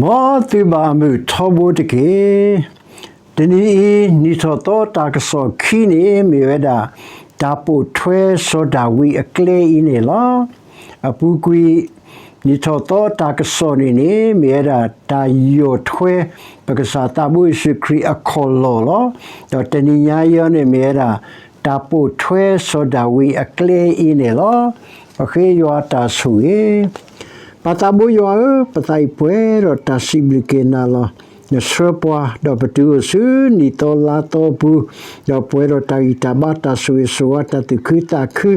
မ်သုဘၣ်အမုာ်ထီဘိတက့ၢ်. တနံၤအံၤ နံၣ်ထီၣ်သီတၢ်ကစီၣ်ခံန့ၣ် မ့ၢ်ဝဲဒၣ် တၢ်ပိာ်ထွဲစီၤဒၤဝံးအကျဲအံၤန့ၣ်လီၤ. အပူၤကွံာ် နံၣ်ထီၣ်သီတၢ်ကစီၣ်န့ၣ်န့ၣ် မ့ၢ်ဝဲဒၣ် တၢ်ယီၢ်ထွဲ ပကစၢ်သးဘိယ့ၣ်ၡူးခရံာ်အခီၣ်လီၢ်လီၤ. ဒီးတနံၤညါအံၤန့ၣ် မ့ၢ်ဝဲဒၣ် တၢ်ပိာ်ထွဲစီၤဒၤဝံးအကျဲအံၤန့ၣ်လီၤ. ပဃ့ယွၤတၢ်ဆိၣ်ဂ့ၤ ပၢ်သးဘိယွၤဧၢ, ပသးအံၤပှဲၤဒီးတၢ်စံးဘျုးက့ၤနၤလီၤ. နဆှၢပှၤ ဒီးပတုၤအိၣ်ဆူနံၣ်သီလါသီအပူၤ, ဒီးပှဲၤဒီးတၢ်ဂံၢ်တၢ်ဘါ တၢ်ဆိၣ်ဂ့ၤဆိၣ်ဝါ တၢ်သူၣ်ခုသးခု,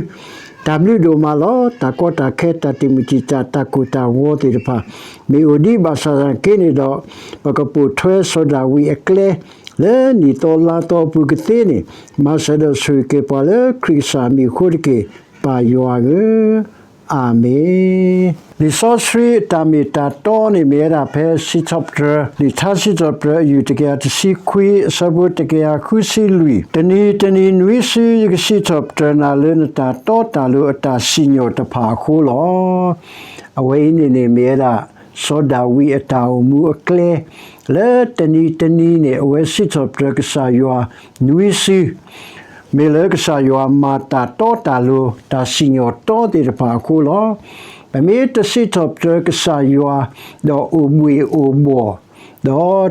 တၢ်ဘျုးဒိၣ်မးလီၤ. တၢ်ကီတၢ်ခဲ တၢ်တံာ်မုၢ်တံာ်တာ် တၢ်ကိၢ်တၢ်ဂီၤသ့ၣ်တဖၣ် မ့ၢ်အိၣ်ဒံးဘၣ်ဆၣ်သနာ်က့န့ၣ်ဒီး, ပကပိာ်ထွဲစီၤဒၤဝံးအကျဲ လၢနံၣ်သီလါသီအပူၤကသ့န့ၣ်, မၤစၢၤဒီးဆိၣ်ဂ့ၤက့ၤပှၤလၢခရံာ်ကစၢ်မံၤအဃိတက့ၢ်, ပၢ်ယွၤဧၢ, အၤမ့ၣ်. လံာ်စီဆှံအတၢ်မ့ၢ်တၢ်တီန့ၣ် မ့ၢ်ဝဲဒၣ်ဖဲစံးထီၣ်ပတြၢၤ လံာ်ထါစံးထီၣ်ပတြၢၤအယုၢ်တကယၤတဆံခွံ အဆၢဖိတကယၤဃုဆံလွံၢ်, တနံၤတနံၤနွံစု ယကစံးထီၣ်ပတြၢၤနၤလၢနတၢ်တီတၢ်လိၤအတၢ်စံၣ်ညီၣ်တဖၣ်အဃိလီၤ. အဝဲအံၤန့ၣ်န့ၣ် မ့ၢ်ဝဲဒၣ် စီၤဒၤဝံးအတၢ်အိၣ်မူအကျဲ လၢတနံၤတနံၤန့ၣ် အဝဲစံးထီၣ်ပတြၢၤကစၢ်ယွၤနွံစု မ့ၢ်လၢကစၢ်ယွၤမၤတၢ်တီတၢ်လိၤ တၢ်စံၣ်ညီၣ်တီသ့ၣ်တဖၣ်အဃိလီၤ. ပမ့ၢ်တစံးထီၣ်ပတြၢၤကစၢ်ယွၤ ဒီးအိၣ်ဘှ့ၣ်အိၣ်ဘှီၣ်, ဒီး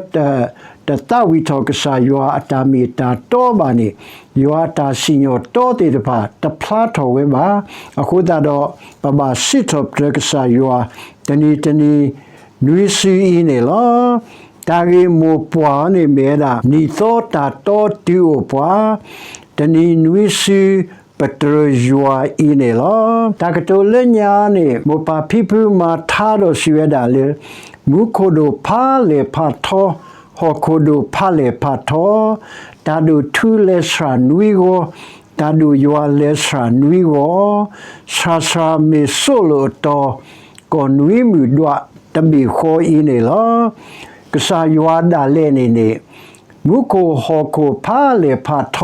တသးဝံၣ်ထီၣ်ကစၢ်ယွၤအတၢ်မ့ၢ်တၢ်တီဘၣ်န့ၣ်, ယွၤအတၢ်စံၣ်ညီၣ်တီသ့ၣ်တဖၣ် တဖျါထီၣ်ဝဲဘၣ်. အဃိသတးဒီး ပဘၣ်စံးထီၣ်ပတြၢၤကစၢ်ယွၤ တနံၤတနံၤ နွံစုအံၤန့ၣ်လီၤ. တၢ်ဂ့ၢ်မိၢ်ပှၢ်န့ၣ်မ့ၢ်ဝဲဒၣ် နံၣ်သီတၢ်တီတုၤအိၣ်ပှၤ, တနံၤနွံစု ပတြၢၤယွၤအံၤန့ၣ်လီၤ. တၢ်ကတိၤလၢညါန့ၣ် မိၢ်ပၢ်ဖံဖုမၤထါဒီးစံးဝဲဒၣ်လၢ မူခိၣ်ဒိၣ်ဖးလဲၢ်ဖးထီ, ဟီၣ်ခိၣ်ဒိၣ်ဖးလဲၢ်ဖးထီ, တၢ်ဒိၣ်ထူလဲၤဆှၣ်နွံဂီၤ, တၢ်ဒိၣ်ယွၤလဲၤဆှၣ်နွံဂီၤ, ဆှၣ်ဆှၣ်မ့ၢ်စိၣ်လိာ်အတီၤ, ကီၢ်နွံမုၢ်ဒွးတဘ့ၣ်ဃီအံၤန့ၣ်လီၤ. ကစၢ်ယွၤဒၣ်လဲာ်န့ၣ်န့ၣ် မူခိၣ်ဟီၣ်ခိၣ်ဖးလဲၢ်ဖးထ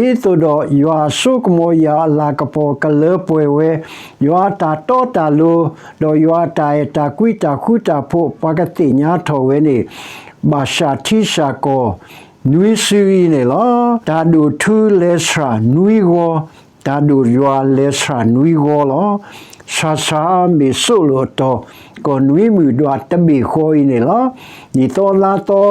ီ, ဒ်သိးဒီးယွၤအစိကမီၤယွၤအလၤကပီၤကလၢပှဲၤဝဲ, ယွၤအတၢ်တီတၢ်လိၤ, ဒီးယွၤအတၢ်အဲၣ်တၢ်ကွံတၢ်ဃူတၢ်ဖိး ပှၤကသ့ၣ်ညါထီၣ်ဝဲန့ၣ်, ဘၣ်ဆၣ်ထံဆၣ်ကီၢ် နွံစုအံၤန့ၣ်လီၤ. တၢ်ဒိၣ်ထူလဲၤဆှၣ်နွံဂီၤ, တၢ်ဒိၣ်ယွၤလဲၤဆှၣ်နွံဂီၤလီၤ. ဆှၣ်ဆှၣ်မ့ၢ်စိၣ်လိာ်အတီၤ, ကီၢ်နွံမုၢ်ဒွးတဘ့ၣ်ဃီအံၤန့ၣ်လီၤ. နံၣ်သီလါသီ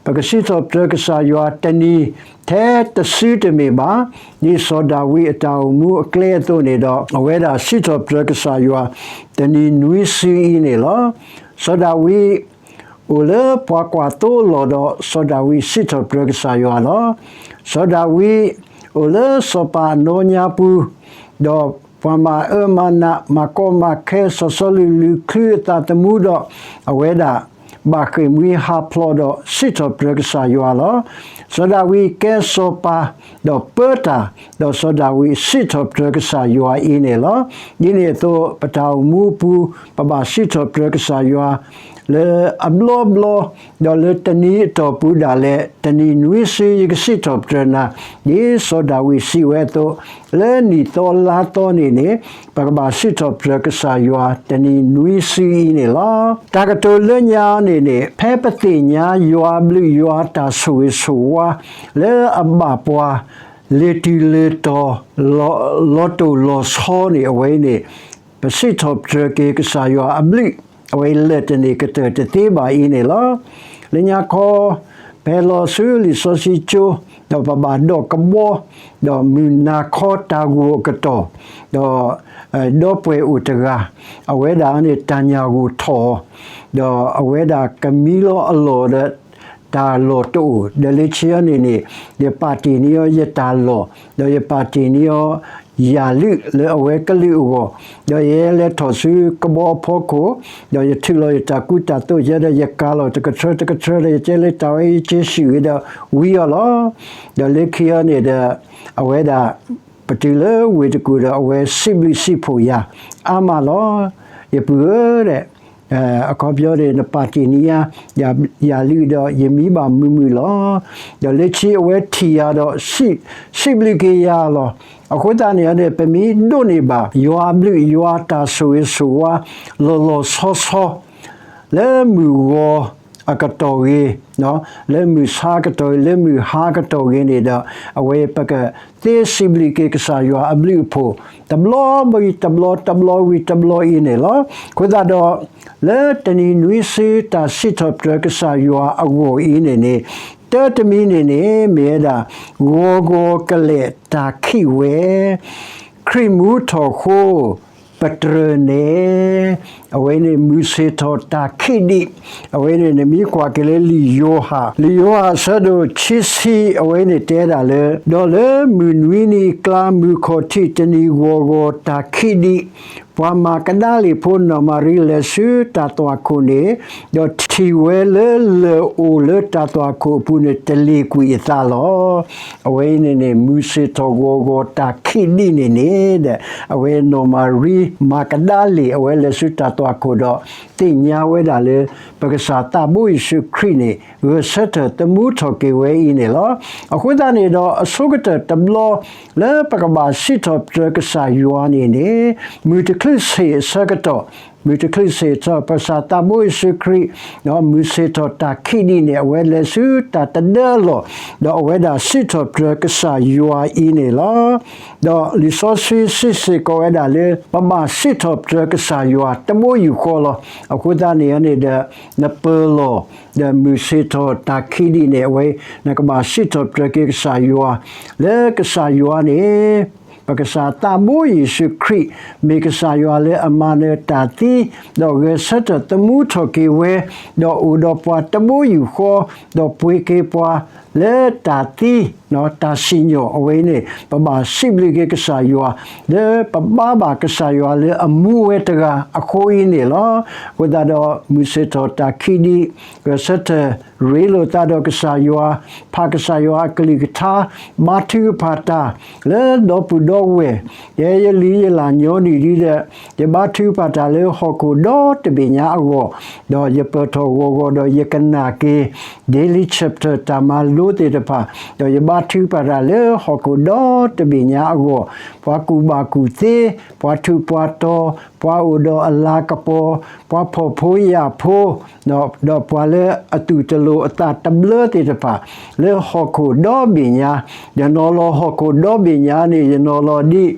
ပကစံးထီၣ်ပတြၢၤကစၢ်ယွၤတနံၤ ထဲတစုတမ့ၢ်ဘၣ်. ဒ်စီၤဒၤဝံးအတၢ်အိၣ်မူအကျဲအသိးန့ၣ်ဒီး အဝဲဒၣ်စံးထီၣ်ပတြၢၤကစၢ်ယွၤ တနံၤနွံစုအံၤန့ၣ်လီၤ. စီၤဒၤဝံး အိၣ်လၢပှၤကွၢ်သိအလီၢ်ဒီး စီၤဒၤဝံးစံးထီၣ်ပတြၢၤကစၢ်ယွၤလီၤ. စီၤဒၤဝံး အိၣ်လၢစီၤပၤအနီၣ်ညါပူၤ, ဒီးပှၤမၤအၢမၤနး မၤကီမၤခဲ စီၤစီလူးလူၤချုအသးသမူဒီး အဝဲဒၣ် ဘၣ်ဃ့ၢ်မှံဟးဖျိးဒီးစံးထီၣ်ပတြၢၤကစၢ်ယွၤလီၤ. စီၤဒၤဝံးကဲစီၤပၤ ဒီးပၢတၢ်, ဒီးစီၤဒၤဝံးစံးထီၣ်ပတြၢၤကစၢ်ယွၤအံၤန့ၣ်လီၤ. ဒ်န့ၣ်အသိး ပတၢ်အိၣ်မူအပူၤ ပဘၣ်စံးထီၣ်ပတြၢၤကစၢ်ယွၤ လၢအဘျီဘျီ, ဒီးလၢတနံၤအတီၢ်ပူၤဒၣ်လဲာ် တနံၤနွံစုယကစံးထီၣ်ပတြၢၤနၤ, ဒ်စီၤဒၤဝံးစံးဝဲအသိး, လၢနံၣ်သီလါသီန့ၣ်န့ၣ် ပကဘၣ်စံးထီၣ်ပတြၢၤကစၢ်ယွၤ တနံၤနွံစုအံၤန့ၣ်လီၤ. တၢ်ကတိၤလၢညါန့ၣ်န့ၣ် ဖဲပသ့ၣ်ညါယွၤအဘျုးယွၤအတၢ်ဆိၣ်ဂ့ၤဆိၣ်ဝါ လၢအဘၣ်ပှၤ လၢတုၤလၢတီၤ လီၤတိၢ်လီၤဆီန့ၣ် အဝဲအံၤန့ၣ် ပစံးထီၣ်ပတြၢၤက့ၤကစၢ်ယွၤအဘျုး အဝဲအံၤလၢာ်တန့ၢ်ကတၢၢ်တသ့ဘၣ်အံၤန့ၣ်လီၤ. လၢညါခီ ပဟဲလီၤဆူလံာ်စီဆှံကၠိ ဒီးပဘၣ်ဒိးကဘီ ဒီးမုၢ်နၤခီတၢ်ဂိၢ်အကတီၢ် ဒီး ဒီပုၢ်ဝဲၢ်အိၣ်တဂၤ အဝဲဒၣ်န့ၣ်တၢ်ညၣ်ဂိၢ်ထီၣ်အီၤ ဒီးအဝဲဒၣ်ကမံလီၤအလီၢ်ဒီး တၢ်လီၢ်တအိၣ် ဒီးလၢခံအံၤန့ၣ်န့ၣ် ယပာ်တ့ၢ်န့ၢ်အီၤယတၢ်လီၢ် ဒီးယပာ်တ့ၢ်န့ၢ်အီၤ ယၤလုးလၢအဝဲကလုာ်အဂီၢ် ဒီးယဟဲလဲၤထီၣ်ဆူကဘီအဖီခိၣ် ဒီးယထုးလီၤယတၢ်ကူတၢ်သိးယဲဒီး ယကၤလီၤတကထြၢတကထြၢဒီး ယတဲလၢတၢ်ဝဲယက့ၤဆူၣ်ဂ့ၤဒီးဝံအီၤလီၤ. ဒီးလၢခံအံၤန့ၣ်ဒီး အဝဲဒၣ် ပတုၤလၢဝ့ၢ်တကူၣ်ဒီး အဝဲစံးဘျုးစံးဖှိၣ်ယၤ အါမးလီၤ. ယပုၢ်ဧၢဒီး အခီပညီန့ၣ် နပာ်တ့ၢ်န့ၢ်ယၤ ယၤလံဒီး ယမံဘၣ်မုာ်မုာ်လီၤ. ဒီးလၢခံအဝဲထံၣ်ယၤဒီး စံးဘျုးက့ၤယၤလီၤ. အဃိသတးန့ၣ်န့ၣ် ပမ့ၢ်ဒိးန့ၢ်ဘၣ် ယွၤအဘျုးယွၤတၢ်ဆိၣ်ဂ့ၤဆိၣ်ဝါ လီၤလီၤဆီဆီ လၢမုၢ်ဂီၤအကတီၢ်ဂ့ၤ, လၢမုၢ်ဆါကတီၢ်ဂ့ၤ, လၢမုၢ်ဟါကတီၢ်ဂ့ၤန့ၣ်ဒီး အဝဲပကသ့စံးဘျုးက့ၤကစၢ်ယွၤအဘျုးအဖှိၣ် တဘျီဝံၤတဘျီ တဘျီဝံၤတဘျီအံၤန့ၣ်လီၤ. အဃိသတးဒီး လၢတနံၤနွံဆံတၢ်စံးထီၣ်ပတြၢၤကစၢ်ယွၤအဂီၢ်အံၤန့ၣ်န့ၣ် တၢတမံၤန့ၣ်န့ၣ် မ့ၢ်ဝဲဒၣ် ဂီၤဂီၤကလဲာ်တၢ်ခံးဝဲ ခရံာ်မူထီၣ်ဃိ ပတြၢၤနဲၣ်, အဝဲန့ၣ်မုၢ်ဆ့ၣ်ထီၣ်တၢ်ခံးဒံး, အဝဲန့ၣ်နမ့ၢ်ကွၢ်က့ၤလၢလံာ်ယိၤဟၣ်, လံာ်ယိၤဟၣ်အဆၢဒိၣ်ခံဆံ အဝဲန့ၣ်တဲဒၣ်လၢ ဒီးလၢမုၢ်နွံနံၤအကျါ မုၢ်ခီၣ်ထံးတနံၤဂီၤဂီၤတၢ်ခံးဒံး, ပှၤမၤကဒါလ့ၣ်ဖိနီၢ်မၤရံလဲၤဆူတၢ်သွၣ်ခိၣ်န့ၣ်, ဒီးထံၣ်ဝဲလၢလၢၢ်အိၣ်လၢတၢ်သွၣ်ခိၣ်အပူၤန့ၣ် တလ့ၢ်ကွံာ်အသးလီၤ. အဝဲအံၤန့ၣ်န့ၣ် မုၢ်ဆ့ၣ်ထီၣ်ဂီၤဂီၤတၢ်ခံးဒံးန့ၣ်န့ၣ်ဒီး အဝဲနီၢ်မၤရံမၤကဒါလ့ၣ် အဝဲလဲၤဆူတၢ်သွၣ်ခိၣ်ဒီး သ့ၣ်ညါဝဲဒၣ်လၢ ပကစၢ်သးဘိယ့ၣ်ၡူးခရံာ်န့ၣ် ဂဲၤဆၢထၢၣ်သမူထီၣ်က့ၤဝဲအံၤန့ၣ်လီၤ. အဃိသတးန့ၣ်ဒီး အဆိကတၢၢ်တဘျီ လၢပကဘၣ်စံးထီၣ်ပတြၢၤကစၢ်ယွၤန့ၣ်န့ၣ် မုၢ်တချုးဆ့ၣ်အဆၢကတီၢ်, မုၢ်တချုးဆ့ၣ်ထီၣ် ပကစၢ်သးဘိယ့ၣ်ၡူးခရံာ် ဒီးမုၢ်ဆ့ၣ်ထီၣ်တၢ်ခံးဒံးန့ၣ် အဝဲလဲၤဆူတၢ်တဒၢအလီၢ်, ဒီးအဝဲဒၣ်စံးထီၣ်ပတြၢၤကစၢ်ယွၤအံၤန့ၣ်လီၤ. ဒီးလံာ်စီဆှံစံးစ့ၢ်ကီးဝဲဒၣ်လၢ ပဘၣ်စံးထီၣ်ပတြၢၤကစၢ်ယွၤတဘိယူၢ်ဃီလီၤ. အဃိသတးန့ၣ်န့ၣ်ဒီး နပၢၤလီၢ် ဒီးမုၢ်ဆ့ၣ်ထီၣ်တၢ်ခံးဒံးန့ၣ် အဝဲ နကဘၣ်စံးထီၣ်ပတြၢၤက့ၤကစၢ်ယွၤ လၢကစၢ်ယွၤန့ၣ် ပကစၢ်သးဘိယ့ၣ်ၡူးခရံာ် မ့ၢ်ကစၢ်ယွၤလၢအမၤနၢၤတၢ်သံ, ဒီးဂဲၤဆၢထၢၣ်သမူထီၣ်က့ၤဝဲ, ဒီးအိၣ်ဒီးပှၤတဘိယူၢ်ဃီ, ဒီးပှ့ၤက့ၤပှၤလၢတၢ်သံ, တၢ်စံၣ်ညီၣ်အဝဲန့ၣ် ပဘၣ်စံးဘျုးက့ၤကစၢ်ယွၤ လၢပဘါဘၣ်ကစၢ်ယွၤလၢအမူဝဲတဂၤအဃိအံၤန့ၣ်လီၤ. အဃိသတးဒီး မုၢ်ဆ့ၣ်ထီၣ်တၢ်ခံးဒံး, ဂဲၤဆၢထၢၣ် ရ့လိာ်သးဒီးကစၢ်ယွၤ, ဖးကစၢ်ယွၤအကလုၢ်ကထါ, ဘါထုကဖၣ်တၢ် လၢဒီပုၢ်ဒီဝဲၢ်, ယဲယလံၤယလၢ်ညီနုၢ်ဒံးဒီး, ယဘါထုကဖၣ်တၢ်လၢဟီၣ်ခိၣ်ဒီတဘ့ၣ်ညါအဂီၢ်, ဒီးယပၢၢ်ထီၣ်ဂီၤဂီၤဒီးယကနၣ်က့ၤ Daily Chapter တၢ်မၤလိသ့ၣ်တဖၣ်, ဒီးယဘါထုကဖၣ်တၢ်လၢဟီၣ်ခိၣ်ဒီတဘ့ၣ်ညါအဂီၢ်, ပှၤကူၣ်ဘၣ်ကူၣ်သ့, ပှၤထူးပှၤတီၤ, ပှၤအိၣ်ဒီးအလၤကပီၤ, ပှၤဖှီၣ်ဖိယာ်ဖိ, ဒီးပှၤလၢအသူၣ်တလိၤအသးတဘျၢသ့ၣ်တဖၣ်, လၢဟီၣ်ခိၣ်ဒီဘ့ၣ်ညါ, ယနီၤလီၤဟီၣ်ခိၣ်ဒီဘ့ၣ်ညါန့ၣ် ယနီၤလီၤဒ်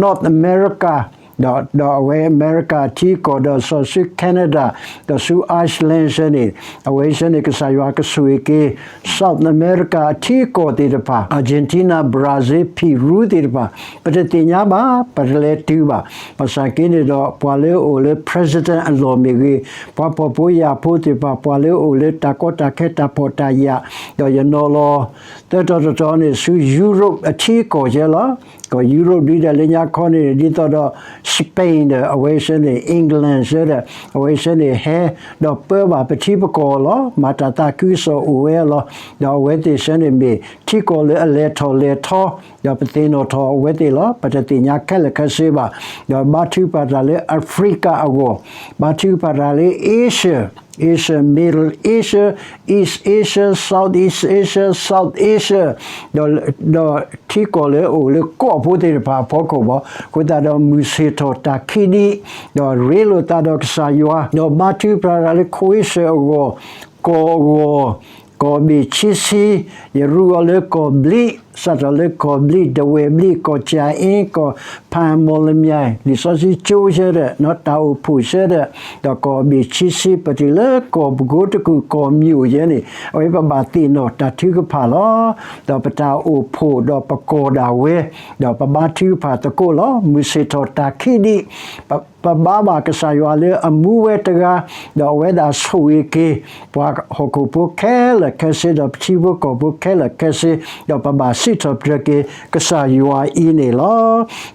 North America, ဒီးအဝဲအမဲရကၤအထံအကီၢ် ဒီးစီၤဆူ Canada, ဒီးဆူ Iceland ဆၢန့ၣ်, အဝဲဆၢန့ၣ် ကစၢ်ယွၤကဆိၣ်ဂ့ၤက့ၤ South America အထံအကီၢ်သ့ၣ်တဖၣ်, Argentina, Brazil, Peru သ့ၣ်တဖၣ်, ပတသ့ၣ်ညါဘၣ်, ပတလဲၤတုၤဘၣ်. ဘၣ်ဆၣ်က့န့ၣ်ဒီး ပှၤလၢအအိၣ်လၢ president အလီၢ်မ့ၢ်ဂ့ၤ, ပှၤဖှီၣ်ဖိယာ်ဖိသ့ၣ်တဖၣ်, ပှၤလၢအအိၣ်လၢတၢ်ကီတၢ်ခဲတၢ်ဖှီၣ်တၢ်ယာ်, ဒီးယနီၤလီၤ သၢတီၤတတီၤန့ၣ် ဆူ Europe အထံအကီၢ်ယဲလီၤ. ကီၢ် Europe ဒ်ဒီးလၢညါခီန့ၣ် ဒ်သိးဒီး Spain ဒီး အဝဲဆၢန့ၣ် England ဆၢဒီး အဝဲဆၢန့ၣ်ဟဲ ဒီးပၢဘၣ်ပထံပကီၢ်လီၤ. မၤတၢ်သးခုကစီၣ်အိၣ်ဝဲလီၤ. ဒီးအဝဲသ့ၣ်ဆၢန့ၣ်မ့ၢ်ထံကီၢ်လၢအလဲၤထီၣ်လဲၤထီ, ဒီးပသ့ၣ်နီၣ်ထီၣ်အဝဲသ့ၣ်လီၤ. ပတသ့ၣ်ညါခဲလၢာ်ခဲဆ့ဘၣ်. ဒီးဘါထုကဖၣ်တၢ်လၢ Africa အဂီၢ်, ဘါထုကဖၣ်တၢ်လၢ Asia, Asia, Middle Asia, East Asia, Southeast Asia, South Asia, ဒီး ဒီးထံကီၢ်လၢအအိၣ်လၢကီၢ်ဖိသ့ၣ်တဖၣ်အဖီခိၣ်ဘၣ်. အဃိသတးဒီးမုၢ်ဆ့ၣ်ထီၣ်တၢ်ခံးဒံး, ဒီးရ့လိာ်သးဒီးကစၢ်ယွၤ, ဒီးဘါထုကဖၣ်တၢ်လၢ Croatia အဂီၢ်, ကီၢ်အဂီၢ်, ကီၢ်ဘ့ၣ်ခံဆံ, ယရူးအီၤလၢကီၢ်ဘျံး, စးထီၣ်လၢကီၢ်ဘျံး, ဒဝဲၢ်ဘျံး, ကီၢ်ကၠၣ်အ့, ကီၢ်ဖၣ်မီၢ်လမၠဲၣ်, လံာ်စီဆှံကၠိဆၢဒီး တၢ်အိၣ်ဖှိၣ်ဆၢဒီး, ဒီးကီၢ်ဘ့ၣ်ခံဆံ ပတုၤလၢကီၢ်ပကိတကူၣ် ကီၢ်မၠိၣ်ယဲန့ၣ် အဝဲပဘၣ်သ့ၣ်နီၣ်တၢ်ထုကဖၣ်လီၤ. ဒီးပတၢ်အိၣ်ဖှိၣ်ဒီးပကီၢ်ဒၣ်ဝဲ, ဒီးပဘါထုကဖၣ်သကိးလီၤ. မုၢ်ဆ့ၣ်ထီၣ်တၢ်ခံးဒံး, ပဘါဘၣ်ကစၢ်ယွၤလၢအမူဝဲတဂၤ, ဒီးအဝဲဒၣ်ဆိၣ်ဂ့ၤက့ၤ ပှၤဟီၣ်ခိၣ်ဖိခဲလၢာ်ခဲဆ့ ဒီးပထံဖိကီၢ်ဖိခဲလၢာ်ခဲဆ့, ဒီးပဘၣ်စံးထီၣ်ပတြၢၤက့ၤကစၢ်ယွၤအံၤန့ၣ်လီၤ.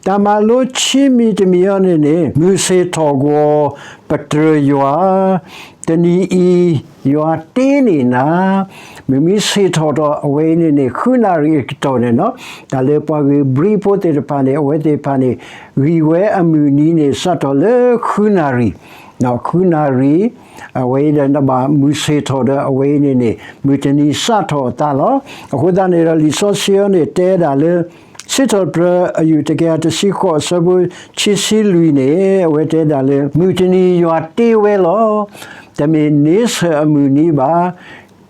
တၢ်မၤလိခံမံၤတမံၤအံၤန့ၣ်န့ၣ် မုၢ်ဆ့ၣ်ထီၣ်ဂီၤ ပတြၢၤယွၤ, တနံၤအံၤ ယွၤတ့န့ၢ်နၤ, မုၢ်မ့ၢ်ဆ့ၣ်ထီၣ်ဒီး အဝဲအံၤန့ၣ်န့ၣ် ဃုနၣ်ရံၣ်အကတီၢ်န့ၣ်လီၤ. တၢ်လၢပှၤဂ့ၢ်ဘြံဖိသ့ၣ်တဖၣ်န့ၣ် အဝဲသ့ၣ်တဖၣ်န့ၣ် ဂံၢ်ဝဲအမုၢ်နံၤန့ၣ် စးထီၣ်လၢဃုနၣ်ရံၣ် ဒီးဃုနၣ်ရံၣ်, အဝဲအံၤဒီးနဘၣ်မုၢ်ဆ့ၣ်ထီၣ်ဒီး အဝဲအံၤန့ၣ်န့ၣ် မုၢ်တနံၤစးထီၣ်အသးလီၤ. အဃိသတးန့ၣ်ဒီး လံာ်စီဆှံအံၤန့ၣ် တဲဒၣ်လၢ စံးထီၣ်ပတြၢၤအယူၢ်တကယၤတဆံဃိး အဆၢဖိခံဆံလွံၢ်န့ၣ် အဝဲတဲဒၣ်လၢ မုၢ်တနံၤယွၤတ့ဝဲလီၤ. တမ့ၢ်န့ဆၢၣ်အမုၢ်နံၤဘၣ်,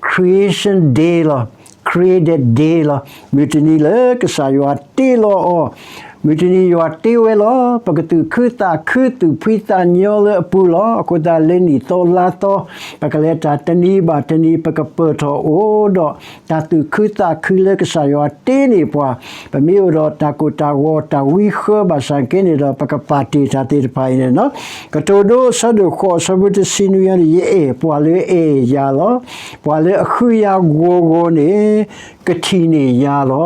creation day လီၤ, created day လီၤ. မုၢ်တနံၤလၢကစၢ်ယွၤတ့လီၤအီၤ, မုၢ်တနံၤယွၤတ့ဝဲလီၤ. ပကသူၣ်ခုသးခု သူၣ်ဖှံသးညီလၢအပူၤလီၤ. အဃိသတးလၢနံၣ်သီလါသီ ပကလဲၤတၢ်တနံၤဘၣ်တနံၤ ပကပၢၢ်ထီၣ်အိၣ်ဒီး တၢ်သူၣ်ခုသးခုလၢကစၢ်ယွၤတ့န့ၢ်ပှၤ, ပမ့ၢ်အိၣ်ဒီးတၢ်ကိၢ်တၢ်ဂီၤတၢ်ဝံဃၢဘၣ်ဆၣ်က့န့ၣ်ဒီး ပကပာ်တ့ၢ်တၢ်သ့ၣ်တဖၣ်အံၤန့ၣ်လီၤ. ကတိၤဒိအဆၢဒိၣ်ဃိးအဆၢဖိတဆံနွံအံၤန့ၣ် ယအဲၣ်ပှၤလၢအအဲၣ်ယၤလီၤ. ပှၤလၢအဃုယၤဂီၤဂီၤန့ၣ် ကထံၣ်န့ၢ်ယၤ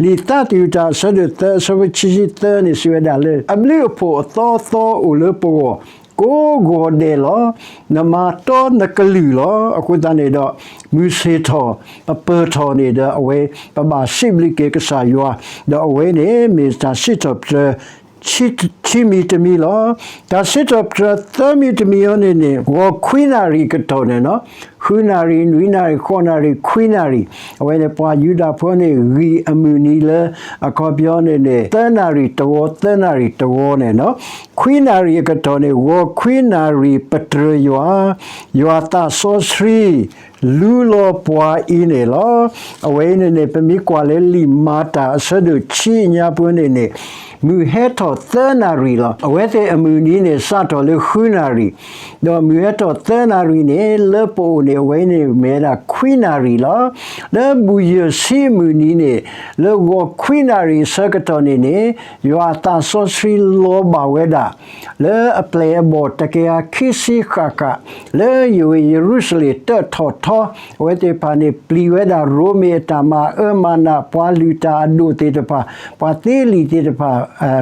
လီၤ. လံာ်သးတံၢ်တၢ်အဆၢဒိၣ်သၢအဆၢဖိခံဆံသၢန့ၣ် စံးဝဲဒၣ်လၢ အဘျုးအဖှိၣ်အသီသီအိၣ်လၢပဂီၢ် ကိးဂီၤဒဲးလီၤ. နမၤတီနကလုၢ်လီၤ. အဃိသတးန့ၣ်ဒီး မုၢ်ဆ့ၣ်ထီၣ် ပပၢၢ်ထီၣ်န့ၣ်ဒီး အဝဲ ပဘၣ်စံးဘျုးက့ၤကစၢ်ယွၤ, ဒီးအဝဲန့ၣ်မ့ၢ်တၢ်စံးထီၣ်ပတြၢၤ ခံမံၤတမံၤလီၤ. တၢ်စံးထီၣ်ပတြၢၤသၢမံၤတမံၤအံၤန့ၣ်န့ၣ် ဂီၤခွံနၣ်ရံၣ်အကတီၢ်န့ၣ်လီၤ. ဃုနၣ်ရံၣ်, နွံနၣ်ရံၣ်, ဃိးနၣ်ရံၣ်, ခွံနၣ်ရံၣ်, အဝဲန့ၣ်ပှၤယူဒၤဖိန့ၣ် ဂံၢ်အမုၢ်နံၤလၢ အခီပညီန့ၣ်န့ၣ် သၢနၣ်ရံၣ်တဝီ သၢနၣ်ရံၣ်တဝီန့ၣ်လီၤ. ခွံနၣ်ရံၣ်အကတီၢ်န့ၣ် ဂီၤခွံနၣ်ရံၣ်ပတြၢၤယွၤ, ယွၤသးစီဆှံ လူလီၤပှၤအံၤန့ၣ်လီၤ. အဝဲအံၤန့ၣ်န့ၣ် ပမ့ၢ်ကွၢ်လၢလံာ်မၤတၢ်အဆၢဒိၣ်ခံအညါပူၤန့ၣ်န့ၣ် မုၢ်ဟဲထီၣ်သၢနၣ်ရံၣ်လီၤ. အဝဲသ့ၣ်အမုၢ်နံၤန့ၣ် စးထီၣ်လၢဃုနၣ်ရံၣ်, ဒီးမုၢ်ဟဲထီၣ်သၢနၣ်ရံၣ်န့ၣ် လၢပအိၣ်န့ၣ် အဝဲန့ၣ်မ့ၢ်ဝဲဒၣ်ခွံနၣ်ရံၣ်လီၤ. လၢဘူၣ်ယၢၢ်ဆံအမုၢ်နံၤန့ၣ် လၢဂီၤခွံနၣ်ရံၣ်အဆၢကတီၢ်န့ၣ်န့ၣ် ယွၤအသးစီဆှံလီၤဘၣ်ဝဲဒၣ် လၢအပျဲၢ်အဘီၣ်တကယၤခံဆံဃၣ်ဃၣ် လၢယဝ့ၢ်ယရူၤၡလ့ၣ်တၢၣ်ထီၣ်ထီ, အဝဲသ့ၣ်တဖၣ်န့ၣ် ပျံၤဝဲဒၣ်ရိမ့ၤအတၢ်မၤအၢမၤနး ပှၤလုၢ်တၢ်အဒိၣ်သ့ၣ်တဖၣ်, ပှၤသ့လံာ်သ့ၣ်တဖၣ်,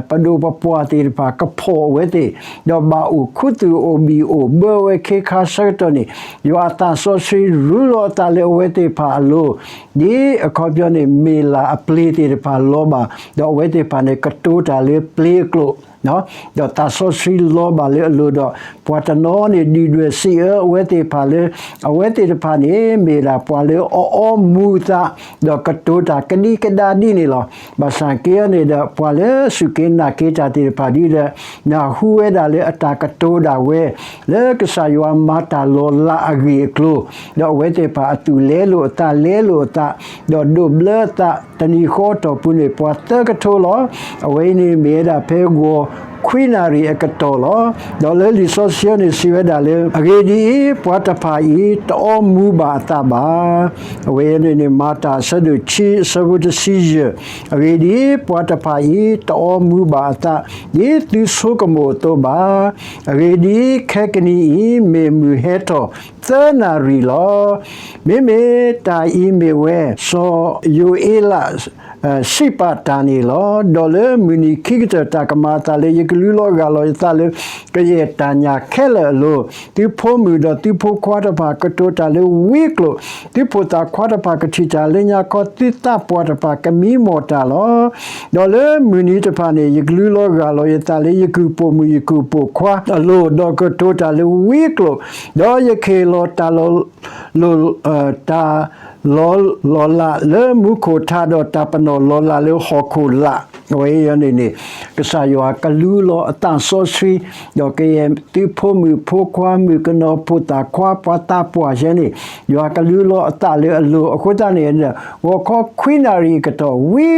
ပဒိၣ်ပပှၢ်သ့ၣ်တဖၣ် ကဖီၣ်အဝဲသ့ၣ်, ဒီးဘၣ်အိၣ်ခူသူၣ်အိၣ်ဘံၣ်အိၣ်ဘၢဝဲခ့ခါဆၢကတီၢ်န့ၣ် ယွၤအသးစီဆှံရူလီၤအသးလၢအဝဲသ့ၣ်တဖၣ်အလိၤ, ဒ်အခီပညီန့ၣ် မ့ၢ်လၢ်အပျ့ၤသ့ၣ်တဖၣ်လီၤဘၣ်, ဒီးအဝဲသ့ၣ်တဖၣ်န့ၣ် ကတိၤတၢ်လၢပျ့ၤအကျိာ် ဒီးသးစီဆှံလီၤဘၣ်လၢအလိၤဒီး ပှၤတနီၤန့ၣ် ဒုၣ်ဒွဲၣ်စံးအၢအဝဲသ့ၣ်တဖၣ်လၢ အဝဲသ့ၣ်တဖၣ်န့ၣ် မ့ၢ်ဒၣ်ပှၤလၢအအီမူၤအသး ဒီးကတိၤတၢ်ကဒံကဒါဒ်န့ၣ်လီၤ. ဘၣ်ဆၣ်က့အံၤန့ၣ်ဒီး ပှၤလၢအစူၢ်က့ၤနာ်က့ၤတၢ်သ့ၣ်တဖၣ်ဒ်ဒီး နၢ်ဟူဝဲဒၣ်လၢအတၢ်ကတိၤဒၣ်ဝဲ လၢကစၢ်ယွၤမၤတၢ်လီၤလးအဂ့ၢ်အကျိၤ, ဒီးအဝဲသ့ၣ်တဖၣ်အသူၣ်လဲလိာ်အသးလဲလိာ်အသး, ဒီးဒိးဘျၢအသး တနံၤဃီအတီၢ်ပူၤန့ၣ် ပှၤသၢကထိလီၤ. အဝဲအံၤန့ၣ်မ့ၢ်ဝဲဒၣ်ဖဲဂီၤခွံနၣ်ရံၣ်အကတီၢ်လီၤ. ဒီးလၢလံာ်စီဆှံအံၤန့ၣ်စံးဝဲဒၣ်လၢ အဂ့ၢ်ဒ်အံၤ, ပှၤတဖၣ်အံၤ တအီမူၤဘၣ်အသးဘၣ်. အဝဲအံၤန့ၣ်န့ၣ် မၤတၢ်အဆၢဒိၣ်ခံအဆၢဖိတဆံယဲၢ်, အဂ့ၢ်ဒ်အံၤ, ပှၤတဖၣ်အံၤ တအီမူၤဘၣ်အသး ဒ်သုဆိကမိၣ်အသိးဘၣ်. အဂ့ၢ်ဒ်အံၤ, ခဲကနံၣ်အံၤ မ့ၢ်မုၢ်ဟဲထီၣ်သၢနၣ်ရံၣ်လီၤ. မ့မ့ၢ်တၢ်အံၤမ့ၢ်ဝဲ စီၤယိၤအ့လး စံးပာ်တၢ်န့ၣ်လီၤ. ဒီးလၢမုၢ်နံၤခံကတၢၢ် တၢ်ကမၤအသးလၢ ယကလူလီၤဂၢ်လီၤယသးလၢ ကယဲၢ်တၢ်ညၣ်ခဲလၢာ်အလိၤ, သုဖိမုၣ်ဒီးသုဖိခွါတဖၣ် ကတိၤတၢ်လၢဝံကျိာ်, သုဖိသၣ်ခွါတဖၣ် ကထံၣ်တၢ်လၢညါခီ, သုသးပှၢ်တဖၣ် ကမံမီၢ်တၢ်လီၤ. ဒီးလၢမုၢ်နံၤတဖၣ်န့ၣ် ယကလူလီၤဂၢ်လီၤယသးလၢ ယကုၢ်ပိာ်မုၣ်ယကုၢ်ပိာ်ခွါအလိၤ, ဒီးကတိၤတၢ်လၢဝံကျိာ်, ဒီးယကဟ့ၣ်လီၤတၢ်လီၤ လိၤ, တၢ် လီၤ, လီၤလးလၢမူခိၣ်ထး, ဒီးတၢ်ပနီၣ်လီၤလးလၢဟီၣ်ခိၣ်လာ်. အဝဲအံၤန့ၣ်န့ၣ် ကစၢ်ယွၤကလူလီၤအသးစီဆှံ, ဒီးကယဲၢ်သုဖိမုၣ်ဖိခွါ မုၣ်ကနီၤဖိသၣ်ခွါ ပှၤသးပှၢ်ယဲန့ၣ် ယွၤကလူလီၤအသးလၢအလိၤ. အဃိသတးန့ၣ် ဂီၤခီခွံနၣ်ရံၣ်အကတီၢ် ဝံ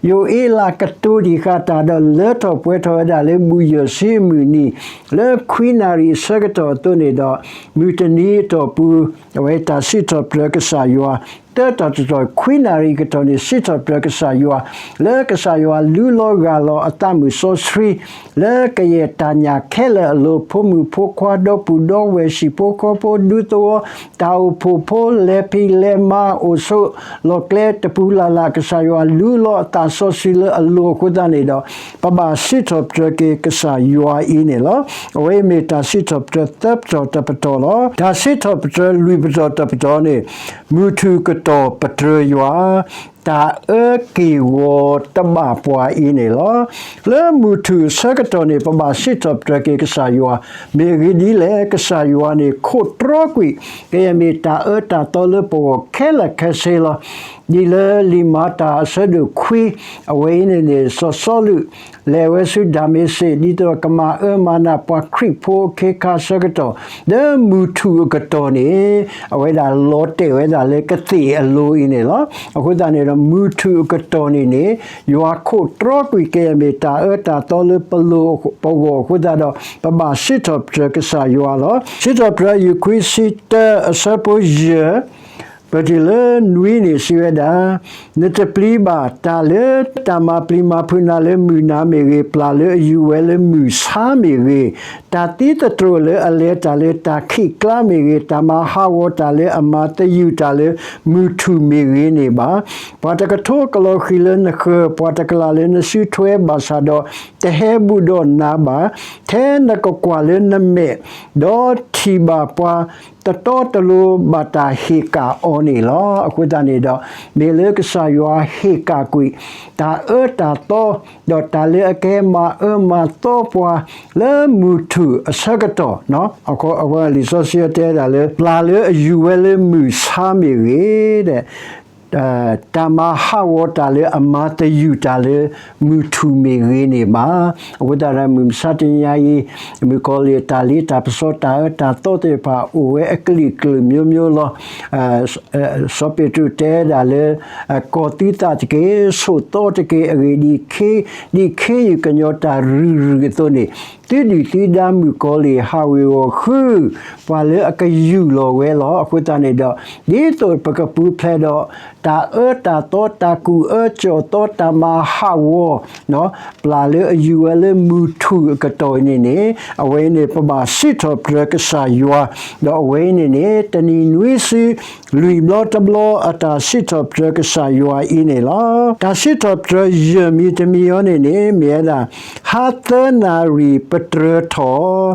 ယိၤအ့လးကတိၤတံၢ်ဃာ်တၢ်ဒီး လၢထီၣ်ပှဲၤထီၣ်ဝဲဒၣ်လၢဘူၣ်ယၢၢ်ဆံအမုၢ်နံၤ လၢခွံနၣ်ရံၣ်အဆၢကတီၢ်အသိးန့ၣ်ဒီး မုၢ်တနံၤအတီၢ်ပူၤ အဝဲတၢ်စံးထီၣ်ပတြၢၤကစၢ်ယွၤ တၢတၢ်တတီၢ် ခွံနၣ်ရံၣ်အကတီၢ်န့ၣ် စံးထီၣ်ပတြၢၤကစၢ်ယွၤ လၢကစၢ်ယွၤလူလီၤဂၢ်လီၤအသးမုၣ်စီဆှံ လၢကယဲၢ်တၢ်ညၣ်ခဲလၢာ်အလိၤ ဖိမုၣ်ဖိခွါ ဒီပုၢ်ဒီဝဲၢ် ဟံၣ်ဖိဃီဖိ ဒူသဝီ တၢ်အိၣ်ဖှိၣ်ဖိ လဲၤဖံးလဲၤမၤ အိၣ်ဆိးလီၢ်ကျဲတပူၤလၢ်လၢ် ကစၢ်ယွၤလူလီၤအသးစီဆှံလၢအလိၤအဃိသတးန့ၣ်ဒီး ပဘၣ်စံးထီၣ်ပတြၢၤက့ၤကစၢ်ယွၤအံၤန့ၣ်လီၤ. အဝဲအံၤမ့ၢ်တၢ်စံးထီၣ်ပတြၢၤသၢပတီၢ်တပတီၢ်လီၤ. တၢ်စံးထီၣ်ပတြၢၤလွံၢ်ပတီၢ်တပတီၢ်န့ၣ် မုၢ်ထူၣ်ကတီၢ်ပတြၢၤယွၤ, တၢ်အၢက့ၢ်ဂီၤတဘၣ်ပှၤအံၤန့ၣ်လီၤ. လၢမုၢ်ထူၣ်အဆၢကတီၢ်န့ၣ် ပဘၣ်စံးထီၣ်ပတြၢၤက့ၤကစၢ်ယွၤ, မ့ၢ်အဂ့ၢ်ဒ်လဲၣ်, ကစၢ်ယွၤန့ၣ် ခိးတြီကွံာ် ကယဲၢ်မ့ၢ်တၢ်အၢတၢ်သီလၢပဂီၢ်ခဲလၢာ်ခဲဆ့လီၤ. ဒ်လၢလံာ်မၤတၢ်အဆၢဒိၣ်ခွံ အဝဲအံၤန့ၣ်န့ၣ် စီၤစီလူး လဲၤဝဲဆူဒၤမ့းစ့း ဒ်သိးကမၤအၢမၤနးပှၤခရံာ်ဖိအခ့အခါဆၢကတီၢ်, ဒီးမုၢ်ထူၣ်အကတီၢ်န့ၣ် အဝဲဒၣ်လီၤတဲာ်ဝဲဒၣ်လၢကသ့ၣ်အလိၤအံၤန့ၣ်လီၤ. အဃိသတးန့ၣ်ဒီး မုၢ်ထူၣ်အကတီၢ်န့ၣ်န့ၣ် ယွၤခိးတြီကွံာ်ကယဲၢ်မ့ၢ်တၢ်အၢတၢ်သီလၢပလိၤပဂီၢ်အဃိသတးဒီး ပဘၣ်စံးထီၣ်ပတြၢၤကစၢ်ယွၤလီၤ. စံးထီၣ်ပတြၢၤယုၢ်ခွံဆံတၢအဆၢဖိယဲၢ် ပတုၤလၢနွံန့ၣ်စံးဝဲဒၣ်, နတပျံၤဘၣ်တၢ်လၢတၢ်မၤပျံၤမၤဖုးနၤလၢမုၢ်နၤမ့ၢ်ဂ့ၤ, ပျၢ်လၢအယူၤဝဲလၢမုၢ်ဆါမ့ၢ်ဂ့ၤ, တၢ်သံသတြိာ်လၢအလဲၤတၢ်လၢတၢ်ခံးကျါမ့ၢ်ဂ့ၤ, တၢ်မၤဟးဂီၤတၢ်လၢအမၤသယုၢ်တၢ်လၢမုၢ်ထူၣ်မ့ၢ်ဂ့ၤန့ၣ်ဘၣ်. ပှၤတကထိကလီၤဃံၤလၢနဃၢၤ, ပှၤတကလးလၢနစုထွဲဘၣ်ဆၣ်ဒီး တဟဲဘူးဒီးနၤဘၣ်, ထဲနကကွၢ်လၢနမဲာ်, ဒီးထံၣ်ဘၣ်ပှၤ တတီတလိၤဘၣ်တၢ်ဟ့ၣ်ကၣ်အီၤန့ၣ်လီၤ. အဃိသတးန့ၣ်ဒီး မ့ၢ်လၢကစၢ်ယွၤဟ့ၣ်ကၣ်ကွံာ် တၢ်အၢတၢ်သီ ဒီးတၢ်လၢအကဟဲမၤအၢမၤသီပှၤ လၢမုၢ်ထူၣ်အဆၢကတီၢ်, အဝဲလံာ်စီဆှံတဲဒၣ်လၢ ပျၢ်လၢအယူၤဝဲလၢမုၢ်ဆါမ့ၢ်ဂ့ၤ တၢ်မၤဟးဂီၤတၢ်လၢအမၤသယုၢ်တၢ်လၢမုၢ်ထူၣ်မ့ၢ်ဂ့ၤန့ၣ်ဘၣ်. အဃိသတးဒီးမုၢ်မဆါတနံၤညါအံၤ မုၣ်ကီၤလံၢ်အတၢ်လ့တၢ်ပစီတၢ်အၢတၢ်သီသ့ၣ်တဖၣ် အိၣ်ဝဲအကလုာ်ကလုာ်မျိုးမျိုးလီၤ. စီၤပ့းတရူးတဲဒၣ်လၢ ကီၢ်သူသးတက့ၢ်, ဆိးသီတက့ၢ်, အဂ့ၢ်ဒ်ခ့, ဒ်ခ့ယုၢ်ကညီၤတၢ်ရုၢ်ရုၢ်အသိးန့ၣ် သုဒုၣ်သုဒါမုၣ်ကီၤလံၢ်ဟးဝ့ၤဝီၤဃု ပှၤလၢအကယူၢ်လီၤဝဲလီၤ. အဃိသတးန့ၣ်ဒီး ဒ်သိးပကပူၤဖျဲးဒီး တၢ်အၢတၢ်သီ တၢ်ကူၣ်အၢကၠီၣ်သီ တၢ်မၤဟးဂီၤ ပျၢ်လၢအယူၤဝဲလၢမုၢ်ထူၣ်အကတီၢ်အံၤန့ၣ်န့ၣ် အဝဲအံၤန့ၣ် ပဘၣ်စံးထီၣ်ပတြၢၤကစၢ်ယွၤ, ဒီးအဝဲအံၤန့ၣ်န့ၣ် တနံၤနွံစု လွံၢ်ဘျီတဘျီအတၢ်စံးထီၣ်ပတြၢၤကစၢ်ယွၤအံၤန့ၣ်လီၤ. တၢ်စံးထီၣ်ပတြၢၤယဲၢ်မံၤတမံၤအံၤန့ၣ်န့ၣ် မ့ၢ်ဝဲဒၣ် ဟါသၢနၣ်ရံၣ်ပတြၢၤထီၣ် ခရံာ်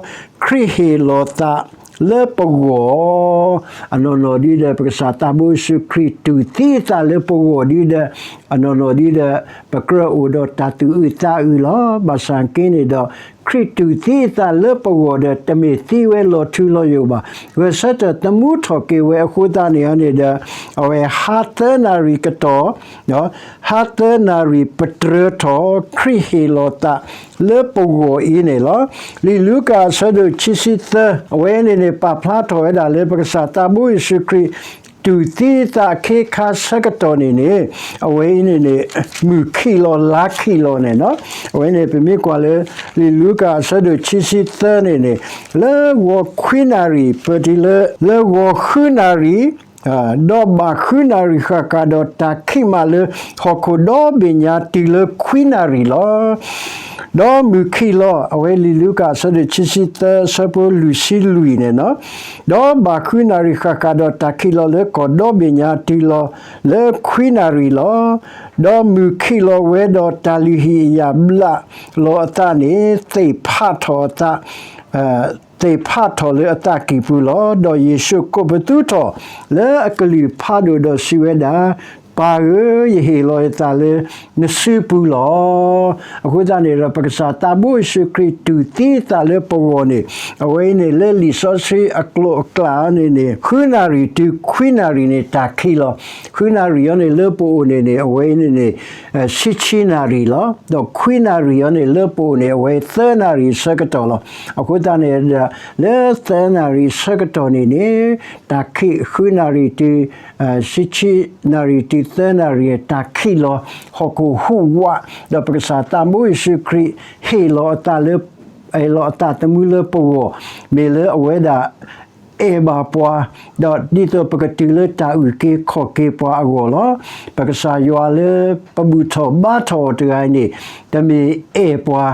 ဟ့ၣ်လီၤသးလၢပဂီၢ် အနီၢ်နီၢ်ဒ်ဒီး ပကစၢ်သးဘိယ့ၣ်ၡူးခရံာ်တူၢ်သံအသးလၢပဂီၢ်ဒ်ဒီး အနီၢ်နီၢ်ဒ်ဒီး ပကြၢးအိၣ်ဒီးတၢ်သူၣ်အုးသးအုးလီၤ. ဘၣ်ဆၣ်က့န့ၣ်ဒီး ခရံာ်တူၢ်သံအသးလၢပဂီၢ်ဒီး တမ့ၢ်သံဝဲလီၤထူလီၤယိာ်ဘၣ်. ဂဲၤဆၢထၢၣ်သမူထီၣ်က့ၤဝဲအဃိသတးန့ၣ်န့ၣ်ဒီး အဝဲဟါသၢနၣ်ရံၣ်ကတီၢ် ဟါသၢနၣ်ရံၣ်ပတြၢၤထီၣ် ခရံာ်ဟ့ၣ်လီၤသးလၢပဂီၢ်အံၤန့ၣ်လီၤ. လံာ်လူၤကၣ်အဆၢဒိၣ်ခံဆံသၢ အဝဲန့ၣ်န့ၣ် ပာ်ဖျါထီၣ်ဝဲဒၣ်လၢ ပကစၢ်သးဘိယ့ၣ်ၡူးခရံာ် တူၢ်သံအသးအခ့အခါဆၢကတီၢ်န့ၣ်န့ၣ် အဝဲအံၤန့ၣ်န့ၣ် မုၢ်ခံးလီၤလါခံးလီၤန့ၣ်လီၤ. အဝဲန့ၣ် ပမ့ၢ်ကွၢ်လၢ လံာ်လူၤကၣ်အဆၢဒိၣ်ခံဆံသၢန့ၣ်န့ၣ် လၢဂီၤခွံနၣ်ရံၣ် ပတုၤလၢ လၢဂီၤဃုနၣ်ရံၣ် ဒီးဘၣ်ဃုနၣ်ရံၣ်ဃၣ်ဃၣ်ဒီး တၢ်ခံးမးလၢဟီၣ်ခိၣ်ဒီဘ့ၣ်ညါတုၤလၢခွံနၣ်ရံၣ်လီၤ. ဒီးမုၢ်ခံးလီၤ, အဝဲလံာ်လူၤကၣ်အဆၢဒိၣ်ခံဆံသၢ အဆၢဖိလွံၢ်ဆံလွံၢ်န့ၣ်လီၤ. ဒီးဘၣ်ဃုနၣ်ရံၣ်ဃၣ်ဃၣ်ဒီး တၢ်ခံးလီၤလၢကီၢ်ဒီဘ့ၣ်ညါတုၤလီၤလၢခွံနၣ်ရံၣ်လီၤ. ဒီးမုၢ်ခံးလီၤဝဲဒီး တၢ်လုၢ်ဟံၣ်အယာ်ဘျးလီၤအသးန့ၣ် သ့ၣ်ဖးထီၣ်အသး သ့ၣ်ဖးထီၣ်လၢအသးကံၢ်ပူၤလီၤ. ဒီးယ့ၣ်ၡူးကိးပသူထီၣ်လၢအကလုၢ်ဖးဒိၣ်ဒီးစံးဝဲဒၣ်, ပၢ်ဧၢ, ယဟ့ၣ်လီၤယသးလၢနစုပူၤလီၤ. အဃိသတးန့ၣ်ဒီး ပကစၢ်သးဘိယ့ၣ်ၡူးခရံာ်တူၢ်သံအသးလၢပဂီၢ်န့ၣ် အဝဲအံၤန့ၣ် လၢလံာ်စီဆှံအကျိာ်အကျဲန့ၣ်န့ၣ် ဃုနၣ်ရံၣ်တုၤခွံနၣ်ရံၣ်န့ၣ် တၢ်ခံးလီၤ. ဃုနၣ်ရံၣ်အံၤန့ၣ် လၢပအိၣ်န့ၣ်န့ၣ် အဝဲအံၤန့ၣ်န့ၣ် ဆံဆံနၣ်ရံၣ်လီၤ. ဒီးခွံနၣ်ရံၣ်အံၤန့ၣ် လၢပအိၣ်န့ၣ် အဝဲသၢနၣ်ရံၣ်ဆၢကတီၢ်လီၤ. အဃိသတးန့ၣ်ဒီး လၢသၢနၣ်ရံၣ်ဆၢကတီၢ်န့ၣ်န့ၣ် တၢ်ခံး ဃုနၣ်ရံၣ်တုၤ ဆံဆံနၣ်ရံၣ်တုၤသၢနၣ်ရံၣ်န့ၣ် တၢ်ခံးလီၤ ဟီၣ်ခိၣ်ဟူးဝး ဒီးပကစၢ်သးဘိယ့ၣ်ၡူးခရံာ် ဟ့ၣ်လီၤအသးလၢ အဲၣ်လီၤအသးသမူလၢပဂီၢ် မ့ၢ်လၢအဝဲဒၣ် အဲၣ်ဘၣ်ပှၤ ဒီးဒ်သိးပကတုၤလၢတၢ်အုၣ်က့ၤခီၣ်က့ၤပှၤအဂီၢ်လီၤ. ပကစၢ်ယွၤလၢပဘူၣ်ထီၣ်ဘါထီၣ်အီၤတဂၤအံၤန့ၣ် တမ့ၢ်အဲၣ်ပှၤ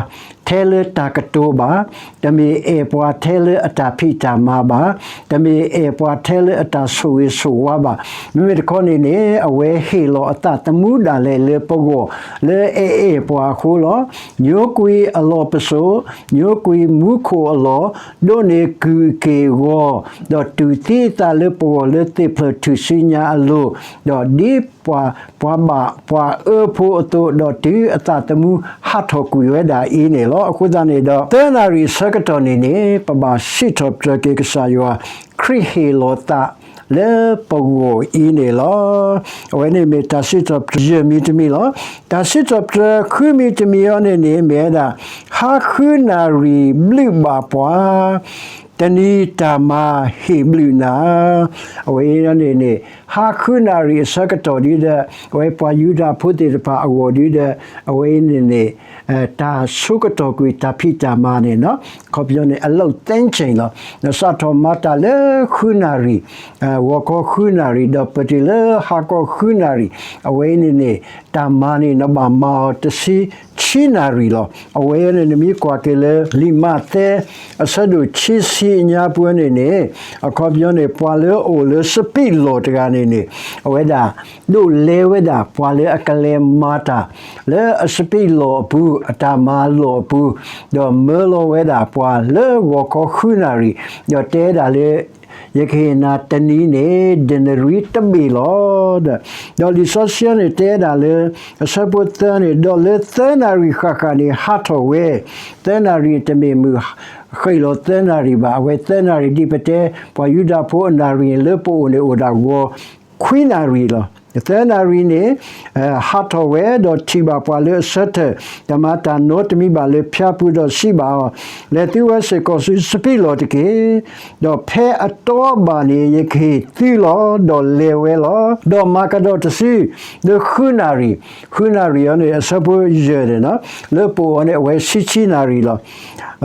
ထဲ ထဲလၢတၢ်ကတိၤဘၣ်, တမ့ၢ်အဲၣ်ပှၤထဲလၢအတၢ်ဖံးတၢ်မၤဘၣ်, တမ့ၢ်အဲၣ်ပှၤထဲလၢအတၢ်ဆိၣ်ဂ့ၤဆိၣ်ဝါဘၣ်. မ့မ့ၢ်တခီန့ၣ်န့ၣ် အဝဲဟ့ၣ်လီၤအသးသမူဒၣ်လဲာ်လၢပဂီၢ် လၢအအဲၣ်ပှၤအဃိလီၤ. ညိကွံာ်အလီၢ်ပစိာ်, ညိကွံာ်မူခိၣ်အလီၢ်, ဒိးန့ၢ်ကုၢ်အက့ၢ်အဂီၤ, ဒီးတူၢ်သံအသးလၢပဂီၢ်လၢသ့ၣ်ဖျၢၣ်ထူၣ်စုညါအလိၤ, ဒီးဒ်ပှၤ ပှၤဘၣ်ပှၤအၢဖိအသိး, ဒီးတုၤအသးသမူဟးထီၣ်ကွံာ်ဝဲဒၣ်အံၤန့ၣ်လီၤ. အဃိသတးန့ၣ်ဒီး သၢနၣ်ရံၣ်အဆၢကတီၢ်န့ၣ်န့ၣ် ပဘၣ်စံးထီၣ်ပတြၢၤက့ၤကစၢ်ယွၤ ခရံာ်ဟ့ၣ်လီၤသးလၢပဂီၢ်အံၤန့ၣ်လီၤ. အဝဲန့ၣ်မ့ၢ်တၢ်စံးထီၣ်ပတြၢၤယဲၢ်မံၤတမံၤလီၤ. တၢ်စံးထီၣ်ပတြၢၤဃုမံၤတမံၤအံၤန့ၣ်န့ၣ် မ့ၢ်ဝဲဒၣ် ဟါဃုနၣ်ရံၣ်ဘျုးဘၣ်ပှၤ တနံၤတၢ်မၤဟ့ၣ်ဘျုးနၤ. အဝဲအံၤန့ၣ်န့ၣ် ဟါဃုနၣ်ရံၣ်အဆၢကတီၢ်ဒ်ဒီး အဝဲပှၤယူဒၤဖိသ့ၣ်တဖၣ်အဂီၢ်ဒ်ဒီး အဝဲအံၤန့ၣ်န့ၣ် တၢ်ဆိကတီၢ်ကွံာ်တၢ်ဖံးတၢ်မၤန့ၣ် အခီပညီန့ၣ် အလုပ်သင်္ချိုန်လီၤ. စးထီၣ်မၤတၢ်လၢဃုနၣ်ရံၣ်, ဂီၤခီဃုနၣ်ရံၣ် ဒီးပတုၤလၢဟါခီဃုနၣ်ရံၣ်, အဝဲအံၤန့ၣ်န့ၣ် တၢ်မၤန့ၣ် နဘၣ်မၤအီၤတဆံခံနၣ်ရံၣ်လီၤ. အဝဲအံၤန့ၣ် နမ့ၢ်ကွၢ်က့ၤလၢ လံာ်မးသဲ အဆၢဒိၣ်ခံဆံအညါပူၤန့ၣ်န့ၣ် အခီပညီန့ၣ် ပှၤလၢအအိၣ်လၢစပံးလီၢ်တဂၤန့ၣ်န့ၣ် အဝဲဒၣ် ဒိးလဲဝဲဒၣ်ပှၤလၢအကလဲၤမၤတၢ် လၢအစပံးလီၢ်အပူၤ, အတၢ်မၤလီၢ်အပူၤ, ဒီးမၢလီၤဝဲဒၣ်ပှၤလၢဂီၤခီဃုနၣ်ရံၣ်, ဒီးတဲဒၣ်လၢ ယကဟ့ၣ်နၤတနံၤန့ၣ် ဒနရံတဘ့ၣ်လီၤ. ဒီးလံာ်စီဆှံန့ၣ်တဲဒၣ်လၢ အဆၢဖိသၢန့ၣ် ဒီးလၢသၢနၣ်ရံၣ်ဃၣ်ဃၣ်န့ၣ် ဟးထီၣ်ဝဲ, သၢနၣ်ရံၣ်တမ့ၢ်မုၢ်ဃ့ၢ်လီၤသၢနၣ်ရံၣ်ဘၣ်, အဝဲသၢနၣ်ရံၣ်ဒ်ပတဲ ပှၤယူဒၤဖိအနၣ်ရံၣ်န့ၣ် လၢပအိၣ်န့ၣ်အိၣ်ဒၣ်ဂီၤခွံနၣ်ရံၣ်လီၤ. သၢနၣ်ရံၣ်န့ၣ် ဟးထီၣ်ဝဲ ဒီးထံၣ်ဘၣ်ပှၤလၢအဆၢထၢၣ် တၢ်မၤတၢ်နီတမံၤဘၣ်လၢဖၠါပူၤ ဒီးစံးဘၣ်အီၤ, လဲၤသုဝဲစ့ၢ်ကီးဆူစပံးလီၢ်တက့ၢ်. ဒီးဖဲအတီဘၣ်န့ၣ် ယကဟ့ၣ်သုလီၤ. ဒီးလဲၤဝဲလီၤ. ဒီးမၤကဒီးတစု လၢဃုနၣ်ရံၣ်, ဃုနၣ်ရံၣ်အံၤန့ၣ် အဆၢဖိယဲၢ်န့ၣ် လၢပအိၣ်အီၤန့ၣ် အဝဲဆံဆံနၣ်ရံၣ်လီၤ.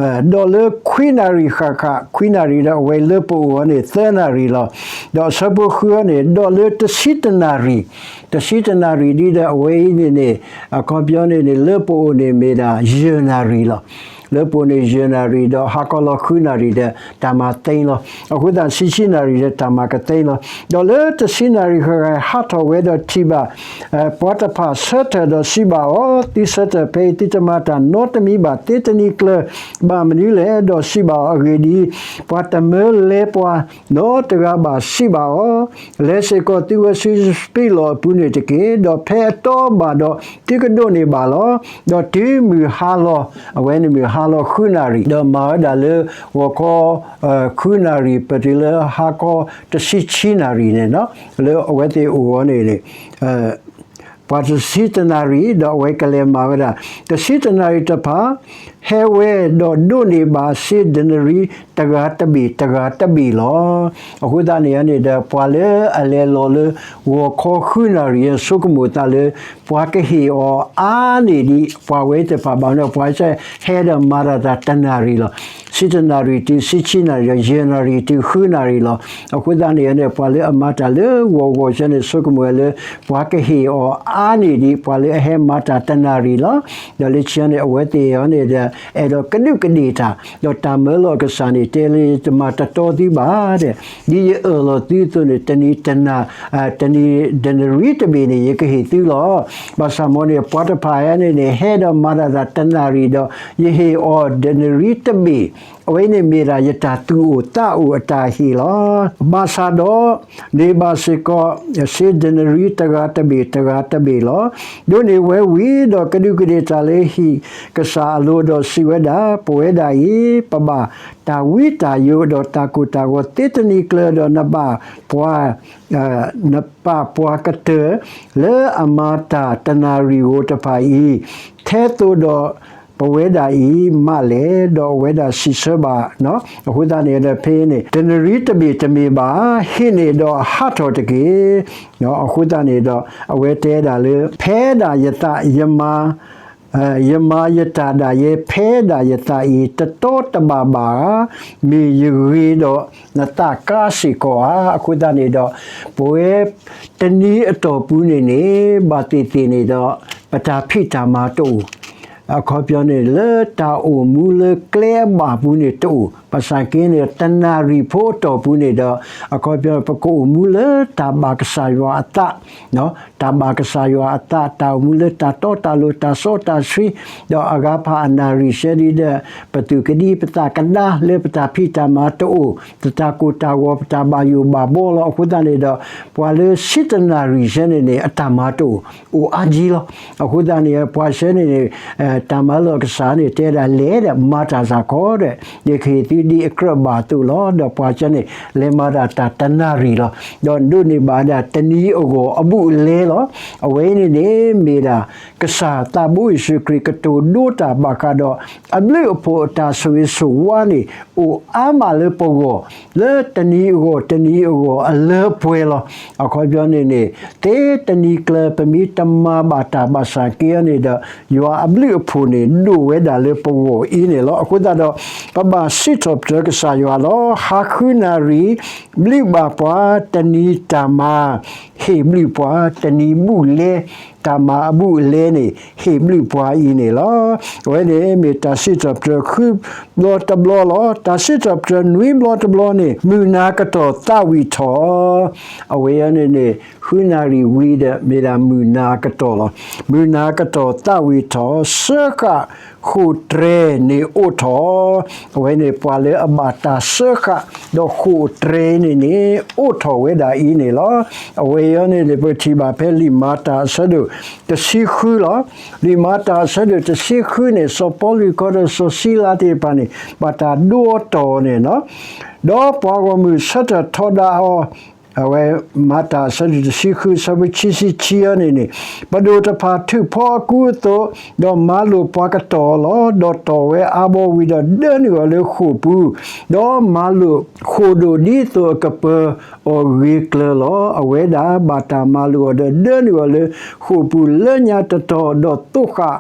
ဒီးလၢခွံနၣ်ရံၣ်ဃၣ်ဃၣ်, ခွံနၣ်ရံၣ်ဒီး အဝဲလၢပအိၣ်အီၤန့ၣ် သၢနၣ်ရံၣ်လီၤ. ဒီးအဆၢဖိဃုအံၤန့ၣ် ဒီးလၢတဆံတနၣ်ရံၣ်, တဆံတနၣ်ရံၣ်ဒ်ဒီး အဝဲအံၤန့ၣ်န့ၣ် အခီပညီန့ၣ်န့ၣ် လၢပအိၣ်န့ၣ်မ့ၢ်ဒၣ် ယဲၢ်နၣ်ရံၣ်လီၤ. လၢပအိၣ်န့ၣ် ယဲၢ်နၣ်ရံၣ် ဒီးဟါခီလီၤဃုနၣ်ရံၣ်ဒီး တၢ်မၤသ့လီၤ. အဃိသတး ဆံဆံနၣ်ရံၣ်ဒီး တၢ်မၤကသ့လီၤ. ဒီးလၢတဆံနၣ်ရံၣ်ဃၣ်ဃၣ် ဟးထီၣ်ဝဲဒီးထံၣ်ဘၣ် ပှၤတဖၣ်ဆၢထၢၣ်ဒီးစံးဘၣ်အီၤ, သုဆၢထၢၣ်ဖဲအံၤ သုတမၤတၢ်နီတမံၤဘၣ် သ့တနံၤကျၢၤဘၣ်မနုၤလဲၣ်. ဒီးစံးဘၣ်အီၤ, အဂ့ၢ်ဒ်အံၤ, ပှၤတမၢလဲပှၤနီတဂၤဘၣ်. စံးဘၣ်အီၤ, လဲၤစ့ၢ်ကီးသုဝဲဆူစပံးလီၢ်အပူၤန့ၣ်တက့ၢ်. ဒီးဖဲအတီဘၣ်ဒီး သုကဒိးန့ၢ်ဘၣ်လီၤ. ဒီးတုၤမုၢ်ဟါလီၤ, အဝဲန့ၣ်မုၢ်ဟါလီၤဃုနၣ်ရံၣ်, ဒီးမၤဝဲဒၣ်လၢဂီၤခီ ဃုနၣ်ရံၣ် ပတုၤလၢဟါခီတဆံဆံနၣ်ရံၣ်န့ၣ် လၢအဝဲသ့ၣ်အိၣ်အီၤန့ၣ်န့ၣ် ပှၤတဆံတနၣ်ရံၣ် ဒီးအဝဲကလဲၤမၤဝဲဒၣ် တဆံတနၣ်ရံၣ်တဖၣ် ဟဲဝဲဒီးဒိးန့ၢ်ဘၣ်စ့ဒနရံ တဂၤတဘ့ၣ် တဂၤတဘ့ၣ်လီၤ. အဃိသတးန့ၣ်န့ၣ်ဒီး ပှၤလၢအလဲၤလီၤလၢ ဂီၤခီဃုနၣ်ရံၣ် ဆိကမိၣ်သးလၢ ပှၤကဟ့ၣ်အီၤအါန့ၢ်ဒံး ပှၤဝဲတဖၣ်ဘၣ်န့ၣ် ပှၤဟဲဒီးမၤတၢ်တနၣ်ရံၣ်လီၤ. ဆံတနၣ်ရံၣ်တုၤဆံဆံနၣ်ရံၣ် ဒီးယဲၢ်နၣ်ရံၣ်တုၤဃုနၣ်ရံၣ်လီၤ. အဃိသတးန့ၣ်န့ၣ် ပှၤလၢအမၤတၢ်လၢဂီၤဂီၤဆၢန့ၣ် ဆိကမိၣ်ဝဲလၢ ပှၤကဟ့ၣ်အီၤအါန့ၢ်ဒံး ပှၤလၢအဟဲမၤတၢ်တနၣ်ရံၣ်လီၤ. ဒီးလၢခံန့ၣ် အဝဲသ့ၣ်အံၤန့ၣ်ဒီး အဲၣ်ဒိးကဒူးကဒ့ၣ်တၢ်, ဒီးတၢ်မၢလီၤအကစၢ်န့ၣ် တဲလၢယတမၤတတီသုဘၣ်ဒီး ဒ်ယအၢၣ်လီၤသုအသိးန့ၣ် တနံၤတနၣ် တနံၤဒနရံတဘ့ၣ်န့ၣ် ယကဟ့ၣ်သုလီၤ. ဘၣ်ဆၣ်မ်န့ၣ် ပှၤတဖၣ်အံၤန့ၣ်န့ၣ် ဟဲဒီးမၤတၢ်တနၣ်ရံၣ်ဒီး ယဟ့ၣ်အီၤဒနရံတဘ့ၣ်, အဝဲန့ၣ်မ့ၢ်ဒၣ်ယတၢ်သူၣ်အိၣ်သးအိၣ်အတၢ်ဟ့ၣ်လီၤ. ဘၣ်ဆၣ်ဒီး န့ၢ်ဘၣ်စ့ၢ်ကီး စ့ဒနရံတဂၤတဘ့ၣ် တဂၤတဘ့ၣ်လီၤ. ဒိးန့ၢ်ဝဲဝံၤဒီး ကဒူးကဒ့ၣ်တၢ်လၢဟံၣ်ကစၢ်အလိၤ ဒီးစံးဝဲဒၣ်, ပဝဲဒၣ်အံၤ ပဘၣ်တၢ်ဝံတၢ်ယိး ဒီးတၢ်ကိၢ်တၢ်ဂီၤသ့တနံၤကျၢၤဒီး နဘၣ်ပှၤ နပာ်ပှၤကတၢၢ်လၢအမၤတၢ်တနၣ်ရံၣ်ဧိၤတဖၣ်အံၤ, ထဲသိးဒီးပဝဲဒၣ်အံၤမးလဲၣ်. ဒီးအဝဲဒၣ်စံးဆၢဘၣ်, အဃိသတးန့ၣ်ဒီး ဖဲန့ၣ် ဒနရံတဘ့ၣ်တမ့ၢ်ဘၣ်, ဟံးန့ၢ်ဒီးဟးထီၣ်တက့ၢ်. အဃိသတးန့ၣ်ဒီး အဝဲတဲဒၣ်လၢ ဖဲဒၣ်ယသး ယမၤ ယမၤယတၢ်ဒၣ်ယဲ ဖဲဒၣ်ယသးအံၤ တတီတဘၣ်ဘၣ်ဧါ, မ့ၢ်ယဂ့ၤဒီးနသးကါစ့ၢ်ကီးဧါ. အဃိသတးန့ၣ်ဒီး ပဝဲတနံၤအတီၢ်ပူၤန့ၣ်န့ၣ် ဘၣ်သ့ၣ်သ့ၣ်န့ၣ်ဒီး ပတၢ်ဖံးတၢ်မၤတအိၣ်, အခီပညီန့ၣ် လၢတၢ်အိၣ်မူလၢကျဲအဘၣ်ပူၤန့ၣ်တအိၣ်, ဘၣ်ဆၣ်က့န့ၣ် တနၣ်ရံၣ်ဖိအတီၢ်ပူၤန့ၣ်ဒီး အခီပညီ ပကအိၣ်မူလၢတၢ်ဘၣ်ကစၢ်ယွၤအသး တၢ်ဘၣ်ကစၢ်ယွၤအသး, တၢ်အိၣ်မူလၢတၢ်တီတၢ်လိၤ တၢ်စီတၢ်ဆှံ, ဒီးအဂၤဖၣ်အနၣ်ရံၣ်ဆဲဒ်ဒီး ပသူၣ်ကဒံပသးကဒါလၢပတၢ်ဖံးတၢ်မၤတအိၣ်, ပတၢ်ကိၢ်တၢ်ဂီၤ ပတၢ်ဘၣ်ယိၣ်ဘၣ်ဘီလီၤ. အဃိသတးန့ၣ်ဒီး ပှၤလၢဆံတနၣ်ရံၣ်ဆဲန့ၣ်န့ၣ် အတၢ်မၤတအိၣ်, အိၣ်အါကံလီၤ. အဃိသတးန့ၣ် ပှၤဆဲန့ၣ်န့ၣ် တၢ်မၤလိာ်အကစၢ်န့ၣ် တဲဒၣ်လဲၤဒီးမၤတၢ်စ့ၢ်ကီးဒီး ယကဟ့ၣ်သုဒ်အကြၢးဘၣ်အသိးလီၤ. ဒီးပှၤဆဲန့ၣ် လဲၤမၤဒၣ်တၢ်တနၣ်ရံၣ်လီၤ. ဒီးဒိးန့ၢ်ဘၣ်ဒၣ်တနံၤအဂီၢ်အဘူးအလဲလီၤ. အဝဲအံၤန့ၣ်န့ၣ် မ့ၢ်ဒၣ် ကစၢ်သးဘိယ့ၣ်ၡူးခရံာ်ကတိၤဒိတၢ်ဘၣ်ဃးဒီး အဘျုးအဖှိၣ်အတၢ်ဆိၣ်ဂ့ၤဆိၣ်ဝါန့ၣ် အိၣ်အါမးလၢပဂီၢ် လၢတနံၤအဂီၢ်တနံၤအဂီၢ်အလၢအပှဲၤလီၤ. အခီပညီန့ၣ်န့ၣ် သ့တနံၤကျၢၤ ပမ့ၢ်တမၤဘၣ်တၢ်ဘၣ်ဆၣ်က့အီၤန့ၣ်ဒီး ယွၤအဘျုးအဖှိၣ်န့ၣ် ဒိၣ်ဝဲဒၣ်လၢပဂီၢ်အံၤန့ၣ်လီၤ. အဃိသတးဒီး ပဘၣ်စံးထီၣ်ပတြၢၤကစၢ်ယွၤလီၤ. ဟါဃုနၣ်ရံၣ် ဘျုးဘၣ်ပှၤ, တနံၤတၢ်မၤ ဟ့ၣ်ဘျုးပှၤ, တနံၤဘူးလဲ တၢ်မၤအဘူးအလဲန့ၣ် ဟ့ၣ်ဘျုးပှၤအံၤန့ၣ်လီၤ. အဝဲန့ၣ်မ့ၢ်တၢ်စံးထီၣ်ပတြၢၤဃုဘျီတဘျီလီၤ. တၢ်စံးထီၣ်ပတြၢၤနွံဘျီတဘျီန့ၣ် မုၢ်နၤကတီၢ်သးဝံၣ်ထီၣ်, အဝဲအံၤန့ၣ်န့ၣ် ဃုနၣ်ရံၣ်ဝံၤဒီး မ့ၢ်ဒၣ်မုၢ်နၤအကတီၢ်လီၤ. မုၢ်နၤကတီၢ်သးဝံၣ်ထီၣ် စၢဃာ်ဃိၣ်တြဲၤန့ၣ်အိးထီၣ်, အဝဲန့ၣ်ပှၤလၢအဘၣ်တၢ်စၢဃာ် ဒီးဃိၣ်တြဲၤန့ၣ်န့ၣ် အိးထီၣ်ဝဲဒၣ်အံၤန့ၣ်လီၤ. အဝဲအံၤန့ၣ်န့ၣ် ပကထံၣ်ဘၣ်ဖဲလံာ်မၤတၢ်အဆၢဒိၣ်တဆံဃုလီၤ. လံာ်မၤတၢ်အဆၢဒိၣ်တဆံဃုန့ၣ် စီၤပီလူးခီဒီးစီၤစံလၤသ့ၣ်တဖၣ်န့ၣ် ဘၣ်တၢ်ဒိအီၤတီၢ်အီၤန့ၣ်လီၤ. ဒီးပှၤဂီၢ်မုၢ်ဆၢထၢၣ်ထီဒါအီၤ, အဝဲမၤတၢ်အဆၢဒိၣ်တဆံဃု ဆၢဖိခံဆံခံအံၤန့ၣ်န့ၣ်, ပဒိၣ်တဖၣ်ထုးဖီအကူအသိး, ဒီးမၤလိာ်ပှၤကတီၢ်အီၤလီၤ. ဒီးတီၢ်ဝဲအါဘီဝံၤဒီးဒၢနုာ်အီၤလၢဃိာ်ပူၤ, ဒီးမၤလိာ်ဃိာ်ဒိၣ်ဒ်သိးအကပၢၤအီၤဂ့ၤကျၢၤလီၤ. အဝဲဒၣ်ဘၣ်တၢ်မၤလိာ်အီၤဒီးဒၢနုာ်အီၤလၢဃိာ်ပူၤလၢညါတတီၤ, ဒီးသိးဃာ်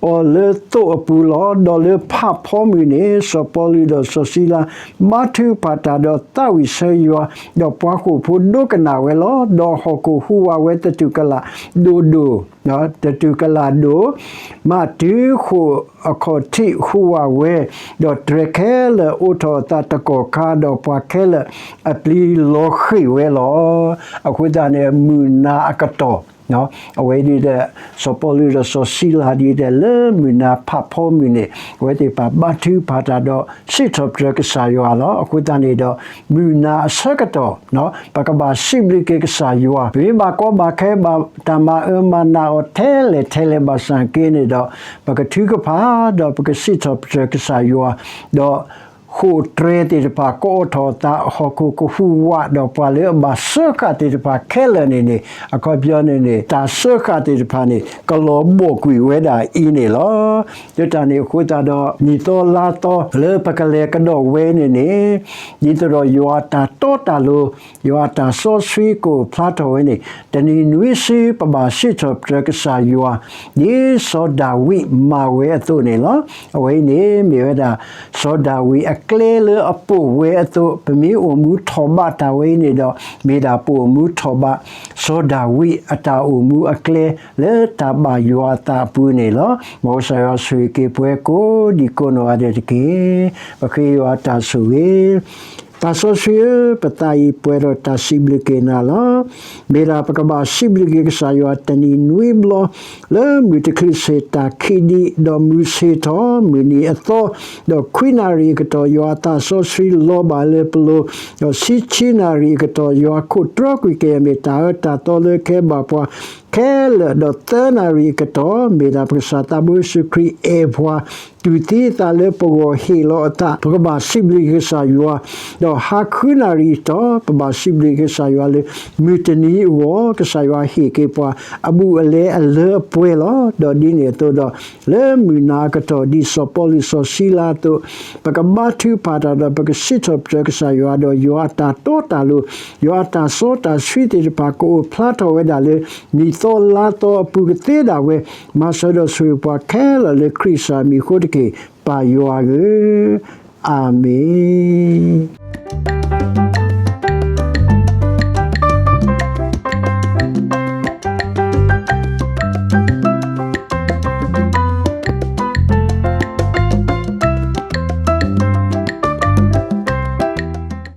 အီၤလၢသိးအပူၤလီၤ. ဒီးလၢဖးဖီမုၢ်န့ၣ် စီၤပီလူးဒီးစီၤစံလၤ ဘါထုကဖၣ်တၢ်ဒီးသးဝံၣ်ဆၢယွၤ, ဒီးပှၤဃိာ်ဖိဒိကနၣ်ဝဲလီၤ. ဒီးဟီၣ်ခိၣ်ဟူးဝးဝဲသတူၢ်ကလာ်ဒိၣ်ဒိၣ်, သတူၢ်ကလာ်ဒိၣ်, မးတုၤဃိာ်အခီၣ်ထံးဟူးဝးဝဲ, ဒီးတြဲၤခဲလၢာ်အိးထီၣ်အသးတကီၢ်ခါ, ဒီးပှၤခဲလၢာ်အပျံၤလီၤဃံၢ်ဝဲလီၤ. အဃိသတးန့ၣ် မုၢ်နၤအကတီၢ် အဝဲဒ်ဒီး စီၤပီလူးဒီးစီၤစံလၤဒ်ဒီး လၢမုၢ်နၤဖးဖီမုၢ်န့ၣ် အဝဲသ့ၣ်တဖၣ်ဘါထုကဖၣ်တၢ်ဒီးစံးထီၣ်ပတြၢၤကစၢ်ယွၤလီၤ. အဃိသတးန့ၣ်ဒီး မုၢ်နၤအဆၢကတီၢ် ပကဘၣ်စံးဘျုးက့ၤကစၢ်ယွၤ, ပမ့ၢ်ဘၣ်ကီဘၣ်ခဲဘၣ်တၢ်မၤအၢမၤနးအီၤထဲလဲၣ်ထဲလဲၣ်ဘၣ်ဆၣ်က့န့ၣ်ဒီး ပကထုကဖၣ်ဒီးပကစံးထီၣ်ပတြၢၤကစၢ်ယွၤ, ဒီး ဃိာ်တြဲၤသ့ၣ်တဖၣ်ကအိးထီၣ်အသး, ဟီၣ်ခိၣ်ကဟူးဝး, ဒီးပှၤလၢအဘၣ်စၢဃာ်သ့ၣ်တဖၣ်ခဲလၢာ်န့ၣ်န့ၣ် အခီပညီန့ၣ်န့ၣ် တၢ်စၢဃာ်သ့ၣ်တဖၣ်န့ၣ် ကလီၤဘီၣ်ကွံာ်ဝဲဒၣ်အံၤန့ၣ်လီၤ. လၢတၢ်န့ၣ်အဃိသတးဒီး နံၣ်သီလါသီလၢပကလဲၤကဒီးဝဲန့ၣ်န့ၣ် ဒ်သိးဒီးယွၤအတၢ်တီတၢ်လိၤ, ယွၤအတၢ်စီဆှံကအိၣ်ဖျါထီၣ်ဝဲန့ၣ် တနံၤနွံစုပဘၣ်စံးထီၣ်ပတြၢၤကစၢ်ယွၤ, ဒ်စီၤဒၤဝံးမၤဝဲအသိးန့ၣ်လီၤ. အဝဲအံၤန့ၣ် မ့ၢ်ဝဲဒၣ် စီၤဒၤဝံးအကျဲလၢအပိာ်ဝဲအသိး, ပမ့ၢ်အိၣ်မူထီၣ်ဘးတၢ်ဝဲအံၤန့ၣ်ဒီး မ့ၢ်ဒၣ်ပအိၣ်မူထီၣ်ဘး စီၤဒၤဝံးအတၢ်အိၣ်မူအကျဲ လၢတၢ်ဘၣ်ယွၤအသးအပူၤန့ၣ်လီၤ. မ်ကစၢ်ယွၤဆိၣ်ဂ့ၤက့ၤပှၤကိးဒံကိးနီၢ်ဂၤဒဲးတက့ၢ်. ပဃ့ယွၤအတၢ်ဆိၣ်ဂ့ၤ သးစီဆှံဧၢ, ပသးအံၤပှဲၤဒီးတၢ်စံးဘျုးက့ၤနၤလီၤ. မ့ၢ်ဒၣ်ပကဘၣ်စံးဘျုးက့ၤကစၢ်ယွၤတနံၤနွံဘျီ, လၢမုၢ်တချုးဆ့ၣ်တၢ်ခံဒံး, ဒီးမုၢ်ဆ့ၣ်ထီၣ်မုၢ်နံၤအသီ, ဒီးခွံနၣ်ရံၣ်အကတီၢ်ယွၤအသးစီဆှံလီၤဘၣ်လၢပလိၤ, ဒီးဆံဆံနၣ်ရံၣ်အကတီၢ်ယွၤခိးတြီကွံာ်ကယဲၢ် မ့ၢ်တၢ်အၢတၢ်သီလၢကဟဲဘၣ်ပှၤ ခဲလၢာ်, ဒီးသၢနၣ်ရံၣ်အကတီၢ် မ့ၢ်ဒၣ်ပကစၢ်သးဘိယ့ၣ်ၡူးခရံာ်အဲၣ်ပှၤ တူၢ်သံအသးလၢပဂီၢ်ဟ့ၣ်လီၤအသး, ပကဘၣ်စံးဘျုးကစၢ်ယွၤ, ဒီးဟါဃုနၣ်ရံၣ်အတီၢ် ပဘၣ်စံးဘျုးကစၢ်ယွၤလၢ မုၢ်တနံၤအဂီၢ် ကစၢ်ယွၤဟ့ၣ်က့ၤပှၤ အဘူးအလဲအလၢအပှဲၤလီၤ. ဒီးဒ်န့ၣ်အသိးဒီး လၢမုၢ်နၤအကတီၢ် ဒ်စီၤပီလူးစီၤစံလၤအသိး ပကဘါထုကဖၣ်တၢ်ဒီး ပကစံးထီၣ်ပတြၢၤကစၢ်ယွၤဒီး ယွၤအတၢ်တီတၢ်လိၤ ယွၤအတၢ်စီတၢ်ဆှံသ့ၣ်တဖၣ် ကအိၣ်ဖျါထီၣ်ဝဲဒၣ်လၢ နံၣ်သီလါသီအပူၤကသ့ဒၣ်ဝဲ, မၤစၢၤဒီးဆိၣ်ဂ့ၤပှၤခဲလၢာ်လၢခရံာ်ကစၢ်မံၤအဃိတက့ၢ်, ပၢ်ယွၤဧၢ, အၤမ့ၣ်.